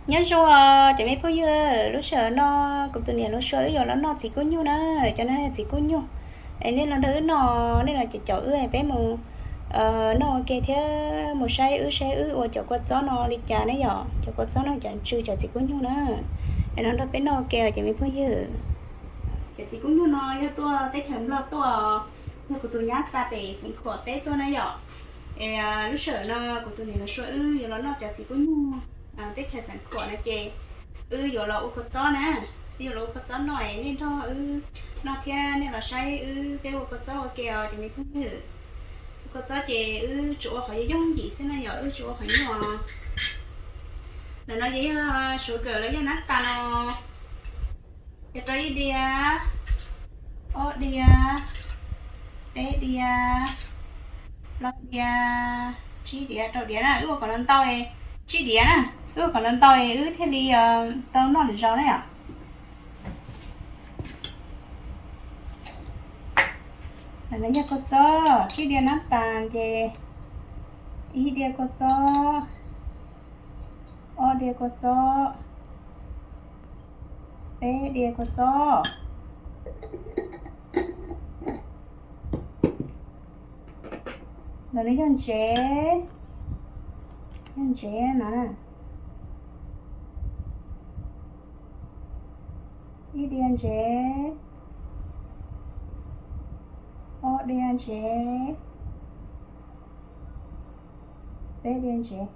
Nyob zoo cov me phooj ywg, lub sij hawm no kuv tus niam Lub Sua wb yuav los noj txiv kub nyuj na. Cov no yog txiv kub nyuj, es nej los nrog wb noj, nej los caum caum wb peb mus noj ua ke thiab mus saib wb saib wb ua cov kua txob no li cas ne yom. Cov kua txob no cov ntsw cov txiv kub nyuj na, es los nrog peb noj ua ke os cov me phooj ywg. Cov txiv kub nyuj no yog tuaj teb chaws Nplog tuaj, yog kuv tus nyab xa pem Xeev Khuam teb tuaj na yom. Es lub sij hawm no kuv tus niam Lub Sua wb yuav los noj cov txiv kub nyuj teb chaws Xeev Khuam no ces wb yuav los ua kua txob na. Wb yuav los ua kua txob noj es nej nrog wb noj thiab nej los saib wb peb ua kua txob ua ke os cov me phooj ywg. Ua kua txob ces wb tsuas ua qhov yooj yim xwb na yom, wb tsuas ua qhov nyuaj. Ntawm no ces yog sugar los yog nab tas no, yog rau ib diav, ob diav, peb diav, plaub diav, tsib diav, rau diav na. Wb ua kom no ntau, tsib diav na. Wb ua kom no ntau wb thiaj li tau noj lwm zaus na yom. Ntawm no yog kua txob, tsib diav nab tas ces ib diav kua txob, ob diav kua txob, peb diav kua txob. Ntawm no yog ntsev, yog ntsev no, ib diav ntsev, ob diav ntsev, peb diav ntsev.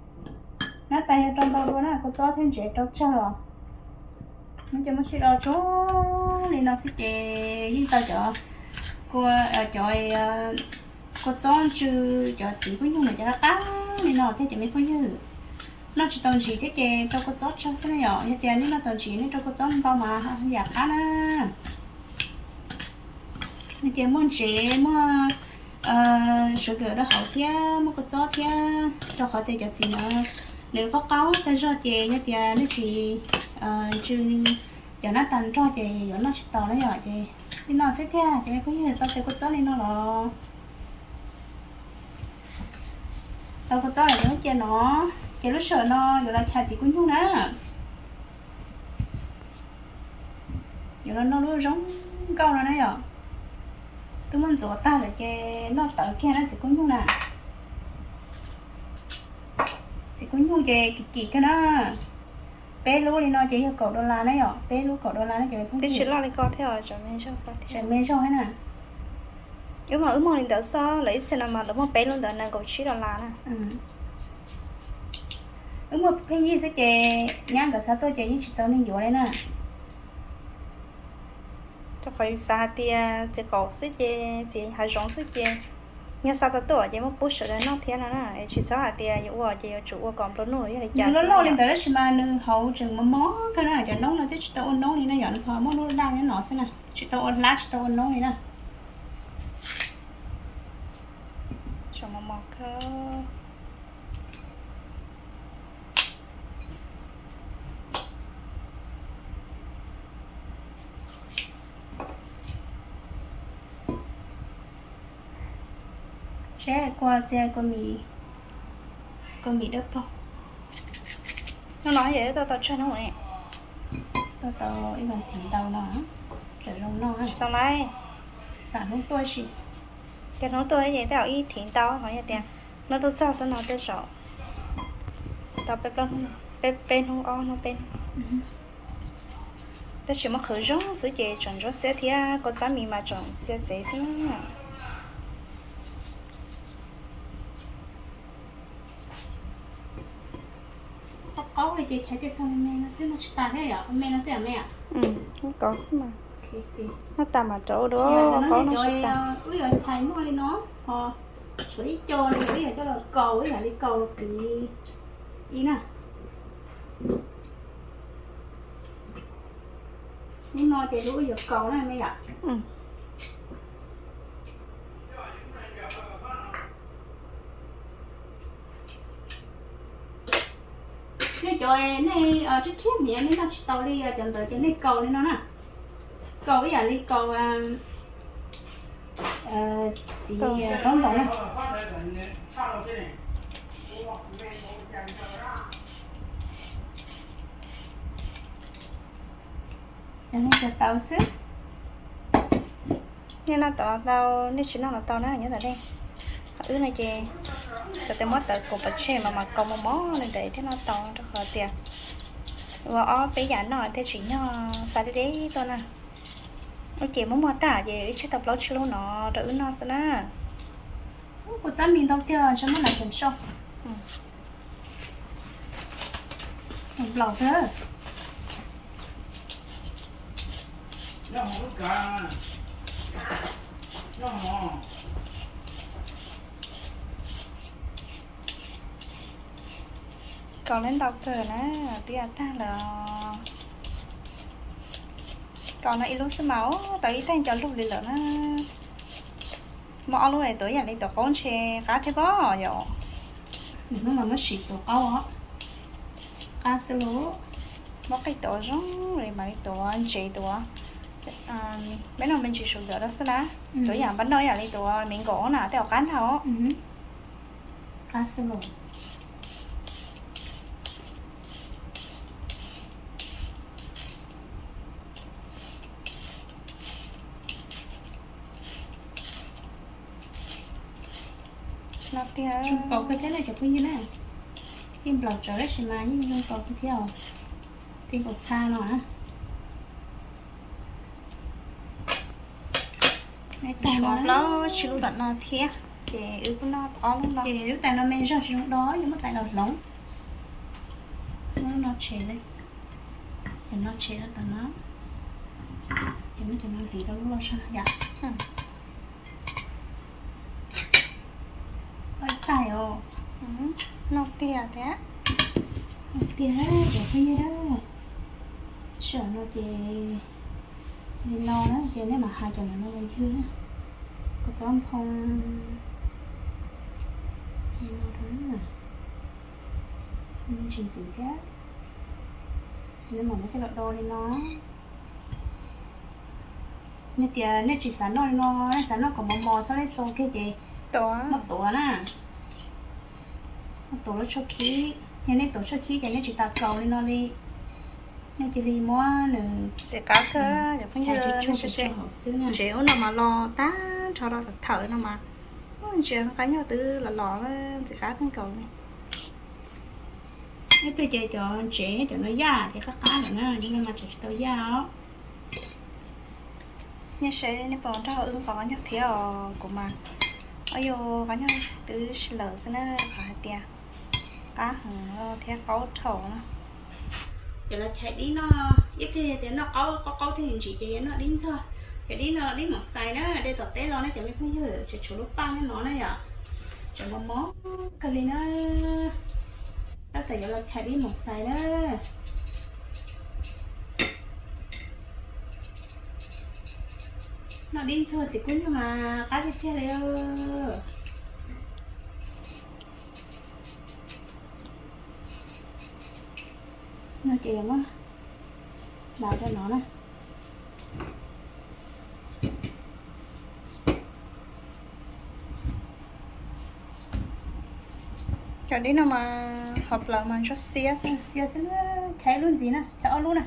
Nab tas yog rau ntau dua na, kua txob thiab ntsev rau tsawg os. Muab coj muab sib do tsuag li no xwb ces yeej tau cov kua, cov kua txob ntsw, cov txiv kub nyuj ntawm cov qab qab li no thiab cov me phooj ywg. Noj tsis tau ntsis thiab ces tau kua txob tsawg xwb na yom. Yog tias nej noj tau ntsis nej rau kua txob ntau mas yam qab na. No ces muaj ntsev muaj sugar rau hauv thiab muaj kua txob thiab, rau qhov tias cov txiv no nws qaub qaub tag zog ces yog tias nej tsis ntsw cov nab tas nrog ces yuav noj tsis tau na yom. Ces li no xwb tiag cov me phooj ywg, tau tes kua txob li no los tau kua txob lawm ces no, ces lub sij hawm no yuav los chais txiv kub nyuj na. Yuav los noj lub zoo nkauj no na yom. Twb muab ntxuav tag lawm ces noj tawv kiag na txiv kub nyuj na. Txiv kub nyuj ces kim kim kawg na. Peb lub li no ces yog kaum dollar na yom, peb lub kaum dollar na cov me phooj ywg. Tib si loj li ko thiab, tseem me zog thiab na. Wb mas wb muag li ntawd xwb, lawv ib txhia no mas lawv muag peb lub ntawd nees nkaum tsib dollar na. Wb muag pheej yig xwb ces nyab nkawd xav tuaj ces yeej tsis txaus neeg yuav li na. Rau qhov yus xav hais tias txiv qaub xwb ces txiv hav zoov xwb ces yog xa tau tuaj ces muab pub sawv daws noj thiab no na. Es tsis txhob hais tias yuav ua ces yuav tsum ua kom nplua nuj yog li cas. Nws loj loj li ntawd tab sis mas nws hauv tseem mos mos kawg na, cov noob no twb tsis tau ua noob li na yom, nws ho muaj lub daj nyob no xwb na, tsis tau ua hlab tsis tau ua noob li na. Tseem mos mos kawg. Seb kua txias, kua mis dawb paug. Hnub no yog tuaj tau tsawg hnub ne? Tuaj tau ib vas thiv ntau no, tseem zoo noj. Tsis tau laiv, xam hnub tuaj si. Ces hnub tuaj ces tej zaum ib thiv ntau no, yog tias hnub tuaj txog xwb no tej zaum tau peb hnub ob hnub peb hnub. Tab sis muab qhwv zoo xwb ces tseem ntsuab xiab thiab kua txob mis mas tseem txia txev xwb. Qaub qaub li ces chaiv tej txog me me no xwb, muaj tsis tas thiab yom, me no xwb yom me. Qaub xwb mas. Noj tas mas rau ua dua qaub no xwb tas. Wb yuav chais muaj li no, ho tshuav ib co no wb yuav coj los kaus, wb yuav li kaus txiv ib na. Hnub no ces lub wb yuav kaus na me yom. Nej cov nej rhiab rhiab hniav nej noj tsis tau li cov ntawd ces nej kaus li no na. Kaus ib yam li kaus txiv taub ntoos na. Ua, me npaum li cas li ntawd na. Cov tau xwb. Nej noj tau los tau, nej tsis noj los tau na nyob ntawm nej. Ho wb no ces txawm tias muab tawv kaus pov tseg mas mas kaus mos mos li ntawd thiaj noj tau rau qhov tias ua ob peb yam noj thiaj tsim nyog xa deb deb tuaj na. Ua ces muab muag tag ces wb tseg tau plaub tsib lub no rau wb noj xwb na. Kuv txab mis ntau tiag ntshe muab nais cam soj. Nplaum thiab. Kaus lawv ntau kawg na, twb tag lawm. Kaus no ib lub xwb mas tau ib tag cov lug li lawm na. Muab ob lub tuav yam li tuav qaub ntshe qab thiab pob yom. Hnub no muab sim tuav qaub os, qab xwb lauj. Muab qij tuav zoo li mam li tuav ntsev tuav. Peb no me ntsis sum ntawd rau xwb na. Tuav yam npab noj yam li tuav me nkaum na tej zaum qab ntag os. Qab xwb lauj. Zoo nkaus kawg thiab na cov phooj ywg na. Yeej nplaum tsawv tab sis mas yeej zoo nkaus kawg thiab os. Tej nkaus txha no na. Tshuav plaub tsib lub tom no thiab ces wb kuj noj ob lub no. Ces lub tais no me zog tsis zoo do, yuav muab tais los hloov. Muab lub no tshem li. Cov no tshem rau tom no. Ces muab cov no hliv rau lub loj zog no yom. Tau ib tais os. Noj tiag thiab. Noj tiag cov phooj ywg na. Sij hawm no ces li no na ces nej mam hais cov no los ywg na. Kua txob nphoo li no rau na. Me ntsis ntxiv thiab. Nej mam muab coj los do li no. Nej tias nej tsis xav noj li no, nej xav noj kom mos mos txhob lej xo kiag ces muab tuav na. Muab tuav lub tshuaj khib, yog nej tuav tshuaj khib ces nej tsis tas kaus li no li. Nej cia li muab nws ntxim qab kawg cov phooj ywg, ntsev ub no mas los tag nrho rau thawm no mas ntsia qab nyuag twb los los ntxim qab kawg nkaus li. Ib pliag ces cov ntsev cov no yaj ces qab qab lawm na, yog no mas tseem tsis tau yaj os. Nej saib nej puas nrog wb nqos qab nyuag thiab os, kuv mas, o yus qab nyuag twb si lawm xwb na, qhov hais tias qab heev thiab qaub dhau na. Ces los chais dib noj, ib pliag yog tias noj qaub qaub qaub thiab ntsim ces yuav noj dib ntxuag. Ces dib no dib mos xais na, de tom teb los na cov me phooj ywg, tseem tshuav lub paj nyob no na yom. Tseem mos mos kawg li na. Tab tom yuav los chais dib mos xais na. Noj dib ntxuag txiv kub nyuj mas qab tiag tiag li. No ces muab hlawv rau no na. Cov dib no mas hov plaws mas ntsuab xiab, xiab xwb na, chais ib lub ntxiv na, chais ob lub na.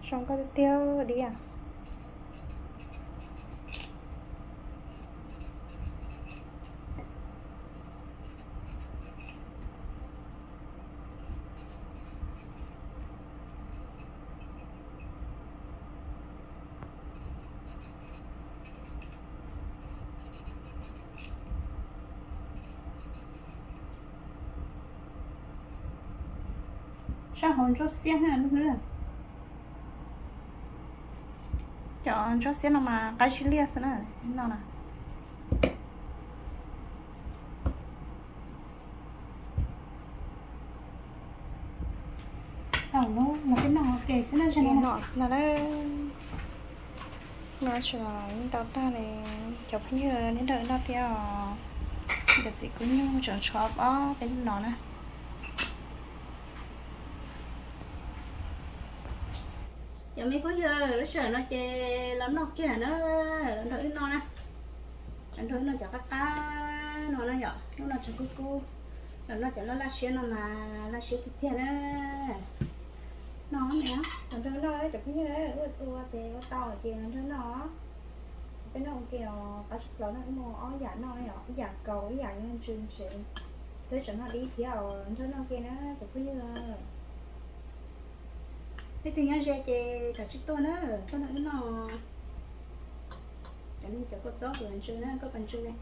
Zoo nkauj tiag tiag dib. Sab hauv ntsuab xiab na lub hlwb. Cov ntsuab xiab no mas qaib sib liaj xwb na, no na. Tau, los peb noj ua ke xwb na, no xwb na. No tsis los yeej tau tag li, cov phooj ywg nej nrog wb noj thiab os. Cov txiv kub nyuj tseem tshuav ob peb lub no na. Cov me phooj ywg, lub sij hawm no ces los noj kiag na, los nrog wb noj na. Los nrog wb noj cov qab qab no na yom, lub no tseem kub kub. Los noj cov loj laj siab no mas laj siab tiag tiag na. No, cov nrog noj cov phooj ywg, ua ua ces ua tau ces los nrog noj. Peb noj ua ke os, qab tshaj plaws no, wb muaj ob yam noj, ib yam kaus ib yam yuav ntsw ntsev. Peb tseem noj dib thiab os, nrog noj ke na cov phooj ywg. Leej twg nyob ze ces kav tsij tuaj na, tuaj nrog wb noj. Cov no cov kua txob kuv ntsw na, koj puas ntsw ne?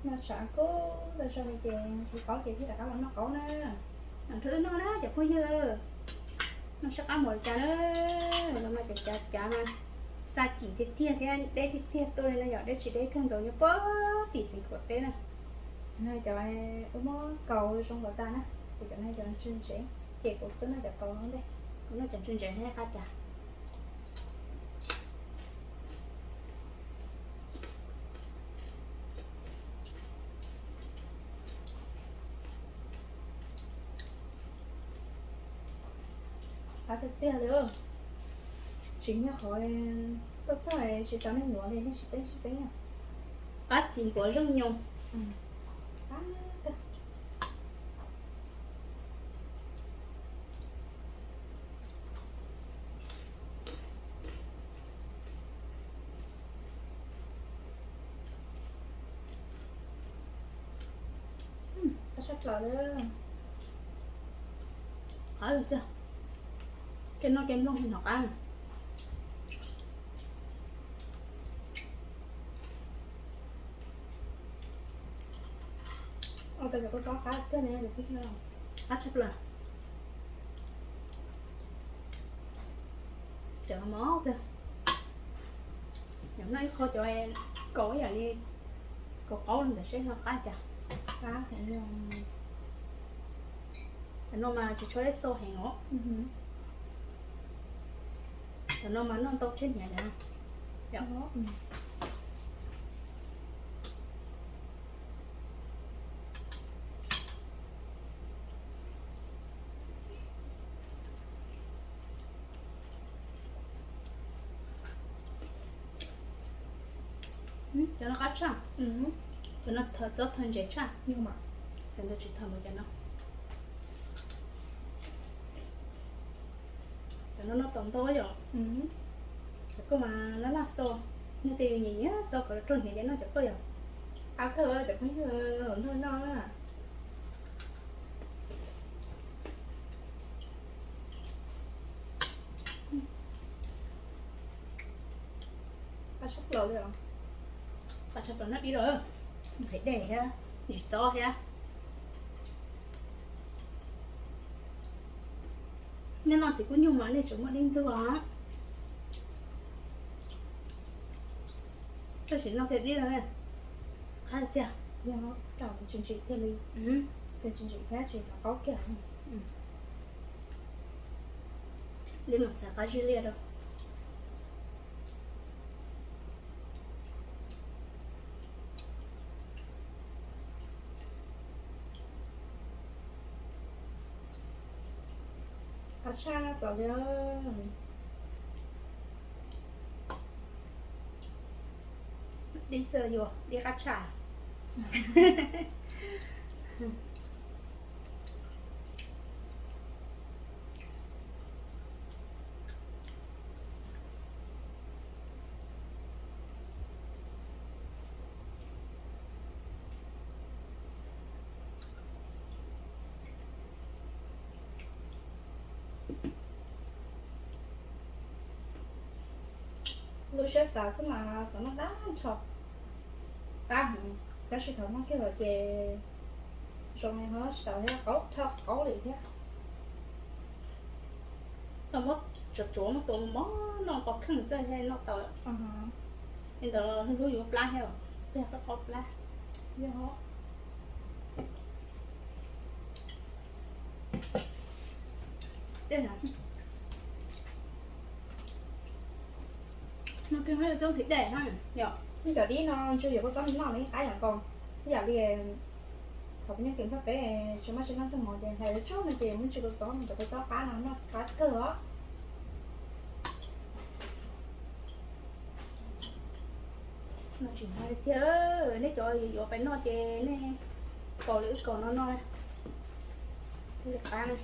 Noj tshav kub tag zog li ces nqhis qaub ces thiaj rov qab los noj qaub na. Nrog wb noj na cov phooj ywg, noj saib qab mus li cas na. Los no cov cav cav mas xa kim tiag tiag thiab deb tiag tiag tuaj li no yom, deb tsis deb kawg nkaus nyob puag tim Xeev Khuam teb na. Cov no cov wb muab kaus zoo nkaus tas na, ces cov no cov ntsw ntsev, ces kuv xub noj cov kaus ntej, kuv noj cov ntsw ntsev thiab qab cas. Qab tiag tiag li, tsis nyob qhov tuaj txog tsis tau neeg yuav li, nej tsis txeeb tsis txeeb na. Qab txiv npuav zooj nyoos. Qab sab plaws li. Qab tiag, kev noj kev mloog nov qab. Ua tau cov kua txob qab tiag li, qab tshaj plaws. Cov mov tiag, noj ib qho cov kaus ib yam li kaus qaub ntawm seb ho qab cas. Cov no mas tsis tshua deb xo heev os. Cov no mas noj ntau tsheb hniav na. Cov no qab tshaj, cov no txob thawj ntses tshaj, cov ntawd tsis thawj npaum cov no. Cov no noj tau ntau yom. Cov koj mas laj laj xo, nej tej yus nyiam nyiam xo kom rau hniav ces noj cov koj yom. Qab kawg cov phooj ywg, nrog noj na. Qab tshaj plaws li os. Qab tshaj plaws noj dib lawm, nqhis dej thiab, ntsis txob thiab. Nej noj txiv kub nyuj mas nej tseem muaj dib ntxuag. Tab sis noj kiag dib no qab tiag. Yog, ntsim ntsim kiag li, ntsim ntsim thiab tsis hnov qaub kiag. Dib mas xav qab zib liaj rau. Qab tshaj plaws li. Dib xwb yuav dib qab tshaj. Lub siab xav xwb mas xav noj tag nrho, qab heev, tab sis thaum noj kiag lawm ces zoo li ho tsis tau thiab, qaub tshaj qaub li thiab. Tau muab tsuav tsuav muab tua mos mos noj qos kheej xwb thiaj noj tau. Li ntawd los hlub hlub yus plab thiab, peb yog qaub qaub plab. Noj kiag txob nqhis dej na yom. Cov dib no ntshe yuav kua txob noj los yeej qab yam nkaus, ib yam li thaum peb nyob tim Nplog teb tsis muaj tsis noj txog mov ces hlais lawv tsuag no ces muab ntsis kua txob no, cov kua txob qab no noj qab kawg os. Tsis hais tiag, nej cov yuav pais noj ces nej kaus li wb kaus no noj thiaj li qab na.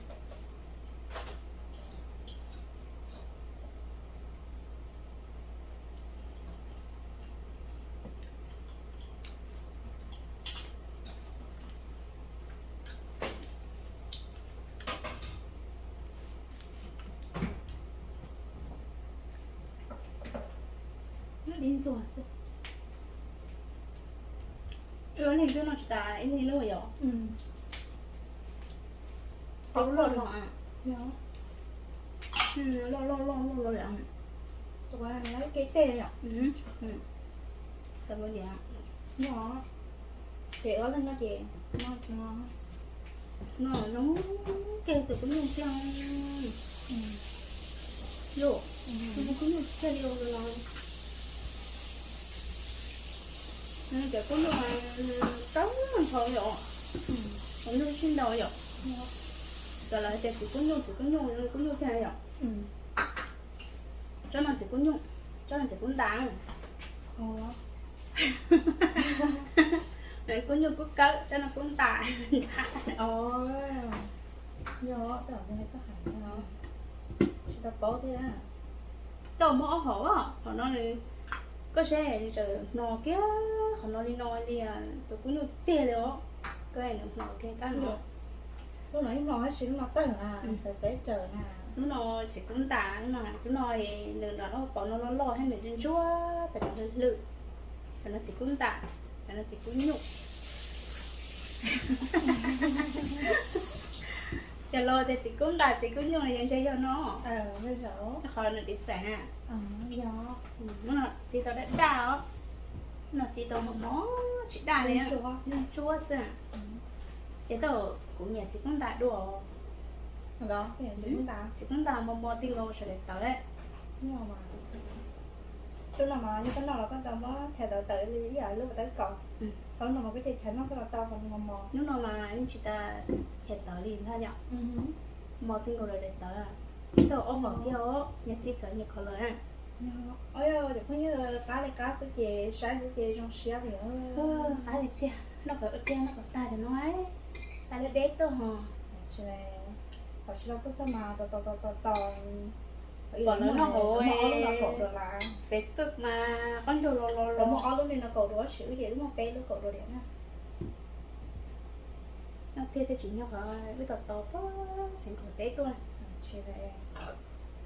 Ib ntxuag xwb. Ib leeg twb noj tsis tas ib leeg lub yom. Qhov loj no, loj loj loj loj loj li. Kev tej yom. Xav ua diam, noj, ces ob leeg noj ces noj zoo kiag tus kub nyuj tiag. Yus, tus kub nyuj tiag li los. Cov kub nyuj mas tau nrho yom, kub nyuj sib nraus yom. Cov lawv tias txiv kub nyuj, txiv kub nyuj, kub nyuj tiag yom. Tsob no txiv kub nyuj, tsob no txiv kub ntas. Kub nyuj kub kawb, tsob no kub ntas. Yog, tsis tau paub thiab. Tau muab ob hom, hom no nws, koj saib nws tseem hno kiag qhov no li no li, tus kub nyuj tiag li os. Koj nws hno kiag kab no. Lub no ib hmo tab sis lub no tawg na, xav peb tsaws na. Lub no txiv kub ntas, lub no, lub no nws nram lub hauv paus no loj loj thiab nws ntsuab ntsuab, pem no hlwm hlwm. Pem no txiv kub ntas, pem no txiv kub nyuj. Cov laus tias txiv kub ntas txiv kub nyuj no yog ntshe yog no. Qhov nws different na. Lub no txiv tau daj daj os. Lub no txiv tau mos mos tsis daj li, ntsuab xwb. Ces tau, kuv nyiam txiv kub ntas dua. Txiv kub ntas mos mos ti nkaus sawv daws tawv. Lub no mas yog koj noj los koj tau muab chaw tawv tawv li ib yam lub pas tawb kaus. Qhov lub no mas koj cia chaw noj xwb los tau, qhov mos mos. Lub no mas yeej tsis tas chaw tawv li ntag yom. Mos ti nkaus sawv daws tawv. Tau ob hom thiab os, nyias txiv txawv nyias qhov lawm. Cov phooj ywg, qab li qab xwb ces saib xwb ces zoo siab li. Qab li tiag, noj kom ua tiag noj kom tag cov no, xav deb deb tuaj ho. Tsis, thaum tsis tau tuaj txog mas tos tos tos tos tos, pom lawv noj hauv Facebook mas qab ncaug los los los muaj ob lub li no kaum dua, tab sis wb ces wb muaj peb lub kaum dua diam na. Noj tiag thiaj tsim nyog qhov wb tos tos puag xeev Kaum teb tuaj.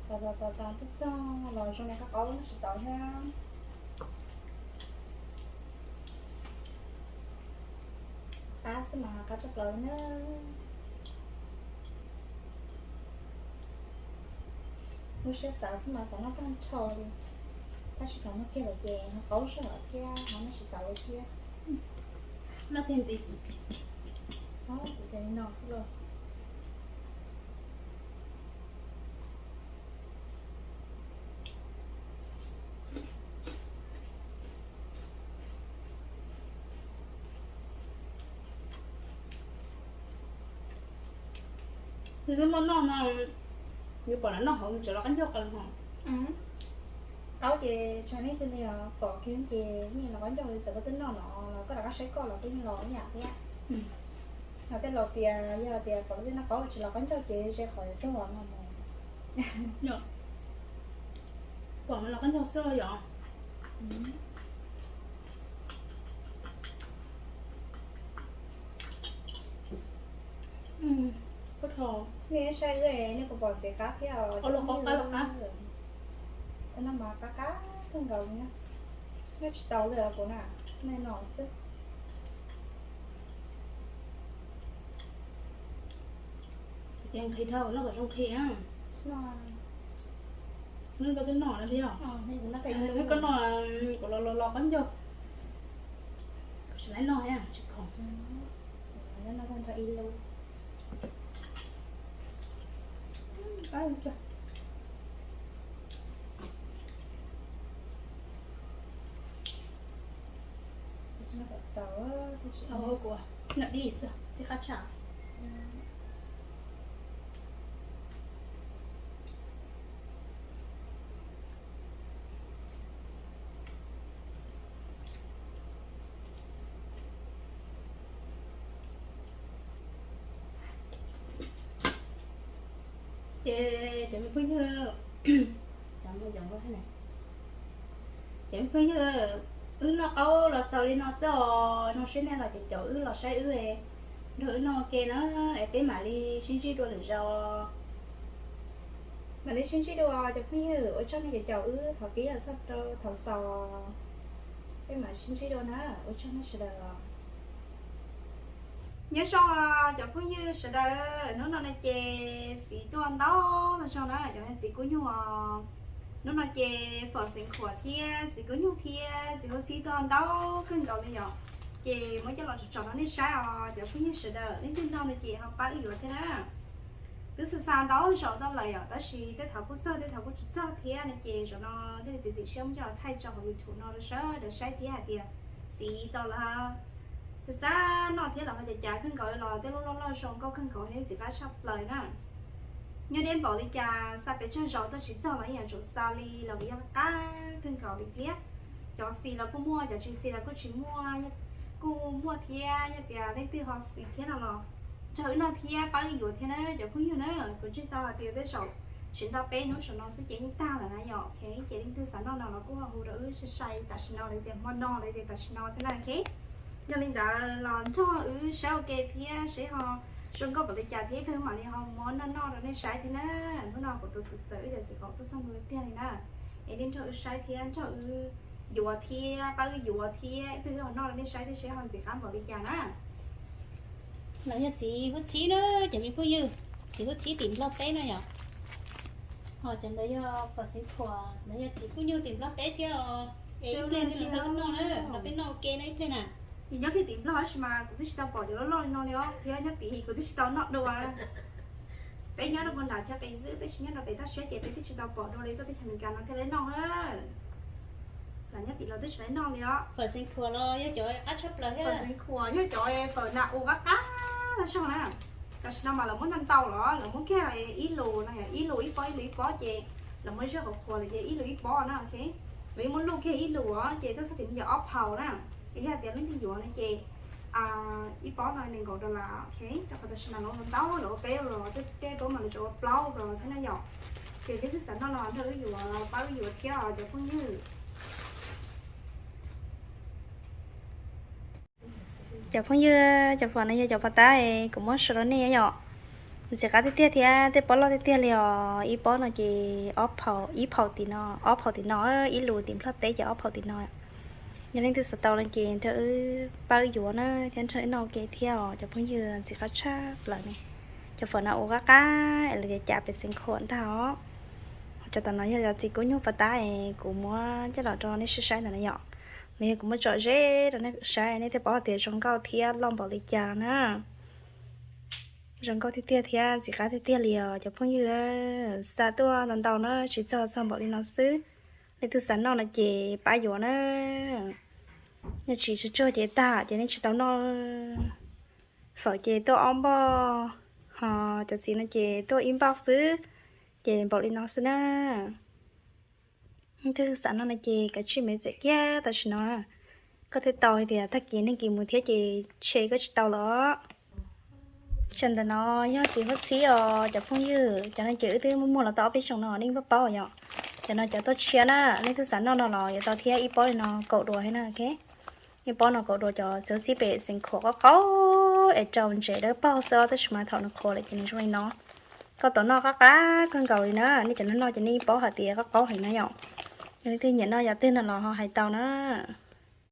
Tos tos tos tos tuaj txog los zoo li qab qaub noj tsis tau thiab. Qab xwb mas qab tshaj plaws na. Lub siab xav xwb mas xav noj kawg nrho li, tab sis thaum noj kiag lawm ces ho qaub sij hawm thiab ho noj tsis tau li thiab. Noj tiag ntxiv. Kuv cov li no xwb los. Nws twb muaj noj no, yuav pom lawv noj hauv nws tseem los qab ncaug qas ho. Qaub ces tshaj nej twg li os, pom kiag ces yeej los qab ncaug li, txawm koj twb noj no los koj rov qab saib koj los koj yeej los ib yam thiab. Ho tej laus tias yog tias pom lawv tej noj qaub tsis los qab ncaug ces ze qhov yuav tuag no mus. Pom los qab ncaug xwb los yom. Kub dhau. Nej saib wb nej puas pom ntxiv qab thiab os? Los qab, qab los qab. Ua no mas qab qab kawg nkaus li na. Noj tsis tau li os kuv na, nej no xwb. Ces nqhis dhau, noj kom zoo nqhis. Noj koj twb noj no thiab. Koj noj, kuv los los los qab ncaug. Kuv tsis laib noj thiab tsis khoom. Txaus kuv noj dib xwb tsis qab tshaj. Ces cov me phooj ywg, cov me phooj ywg, wb noj qaub los xaus li no xwb os. Zoo siab nej los caum wb los saib wb, nrog wb noj ua ke na, es peb mam li sib ntsib dua lwm zaus. Mam li sib ntsib dua cov phooj ywg, ua tsaug nej caum wb thaum pib los txog rau thaum xaus. Peb mam sib ntsib dua na, ua tsaug nej sawv daws. Nyob zoo cov phooj ywg sawv daws, hnub no na ces txiv tuaj ntau los zoo na, cov txiv kub nyuj os. Hnub no ces fawm xeev khuam thiab txiv kub nyuj thiab txiv huab xib tuaj ntau kawg nkaus li yom. Ces muab coj los tsom tsom rau nej saib os cov phooj ywg sawv daws, leej twg noj no ces ho pab wb yuav thiab na. Twb xa xa ntau zaus tau lawm yom, tab sis tej thaum kuj txog tej thaum kuj tsis txog thiab no ces zaum no thiaj li txiav txim siab muab coj los thaij tso hauv YouTube no rau sawv daws saib thiab hais tias txiv tau lawm, xa xa noj thiab los ho cas cas kawg nkaus los tej lub loj loj zoo nkauj kawg nkaus thiab txiv qab tshaj plaws na. Nyob deb npaum li cas xa pes tsawg zaus tuaj tsis txog los ib yam tseem xa li los yog qab kawg nkaus li thiab. Cov xis los kuj muaj, cov tsis xis los kuj tsis muaj, kuj muaj thiab. Yog tias leej twg ho xis thiab no los nrog wb noj thiab pab wb yuav thiab na cov phooj ywg na. Kuv ntseeg tau hais tias tej zaum tsis ntau peb hnub saum no xwb ces yeej tag lawm na yom. Ces leej twg xav noj no los kuj ho hu rau wb sai sai tam sim no los tias hmo no los tias tam sim no thiab na. Yog li ntawd los nrog wb saib ua ke thiab seb ho zoo nkauj npaum li cas thiab ib pliag mam li ho muab noj noj rau nej saib thiab na. Hnub no kuv tus txawm txawm wb cov txiv qaub tuaj txog ntau tiag li na. Es nej nrog wb saib thiab nrog wb yuav thiab pab wb yuav thiab ib pliag wb ho noj rau nej saib thiab seb ho ntxim qab npaum li cas na. Lawv yog txiv huab txhib na, cov me phooj ywg, txiv huab txhib tim Nplog teb na yom. Ho cov ntawd yog pom xeev khuam, lawv yog txiv kub nyuj tim Nplog teb thiab os. Es ib pliag nej los nrog wb noj na, los peb noj ua ke na ib pliag na. Nyob kiag tim Nplog tab sis mas kuv twb tsis tau pom cov loj loj li no li os, thiab nyob tim kuv twb tsis tau noj dua. Peb nyob rau puag nram chaw qis xwb, peb tsis nyob rau pem toj siab ces peb twb tsis tau pom dua li tuaj teb chaws Amelikas no thiaj li noj na. Los nyob tim los twb tsis tau noj li os. Fawm xeev khuam los yog cov qab tshaj plaws thiab. Fawm xeev khuam yog cov fawm nas ua qab qab los zoo na. Tam sim no mas lawv muab ntau ntau los lawv muab kiag ib lus no yom, ib lus ib pob ib lus ib pob ces lawv muab zaj qhuav qhuav lawm ces ib lus ib pob na, ok. Lawv yeej muab luj kiag ib lus os, ces txoj xab tim no yog ob phaus na. Ces yog tias leej twg yuav no ces ib pob no nees nkaum dollar, ok. Rau qhov tam sim no lawv ua ntau lawv ua peb los, tej pob mas lawv tsuas ua plaub los thiab na yom. Ces leej twg xav noj no nrog wb yuav, pab wb yuav thiab os cov phooj ywg. Cov phooj ywg, cov fawm no yog cov pov tab kuv muab show rau nej yom. Ntxim qab tiag tiag thiab tej pob loj tiag tiag li os. Ib pob no ces ob phaus, ib phaus tim no, ob phaus tim no, ib lus tim Nplog teb ces ob phaus tim no. Yog leej twg xav tau no ces nrog wb, pab wb yuav na thiab nrog wb noj ua ke thiab os cov phooj ywg, ntxim qab tshaj plaws ne. Cov fawm no ua qab qab es lawv cav pes xeev khuam ntag os. Cov tom no yog cov txiv kub nyuj pov tab es kuv muab coj los rau nej saib saib ntawm no yom. Nws yog kuv muab tso ze rau nej saib, nej thiaj paub tias zoo nkauj thiab loj npaum li cas na. Zoo nkauj tiag tiag thiab ntxim qab tiag tiag li os cov phooj ywg. Xa tuaj ntau ntau na, tsis txog txog npaum li no xwb. Leej twg xav noj no ces pab yuav na. Nej tsis tsuag tsuag ces tag ces nej tsis tau noj. Fawm ces tuaj ob npoj, ho cov txiv no ces tuaj ib npoj xwb, ces npaum li no xwb na. Leej twg xav noj no ces kav tsij me txam kiag tam sim no na. Koj thiaj tau hais tias tag kis neeg kis mus thiab ces tshe koj tsis tau los. Tsam ntawm no yog txiv huab txhib os cov phooj ywg, cov no ces wb twb muaj muaj los tau ob peb xyoos no nej paub paub yom. Cov no cov tuaj tshiab na, leej twg xav noj no los yuav tau thiab, ib pob li no kaum duas thiab na, ok. Ib pob no kaum duas, cov txiv huab txhib pem xeev khuam qaub qaub es rau ntsev dawb paug xwb, tab sis mas thaum nws qhuav lawm ces nws zoo li no. Koj tau noj qab qab kawg nkaus li na, nej cov no noj ces nej paub hais tias qab qaub heev na yom. Yog leej twg nyiam noj yam twg no los ho hais tau na.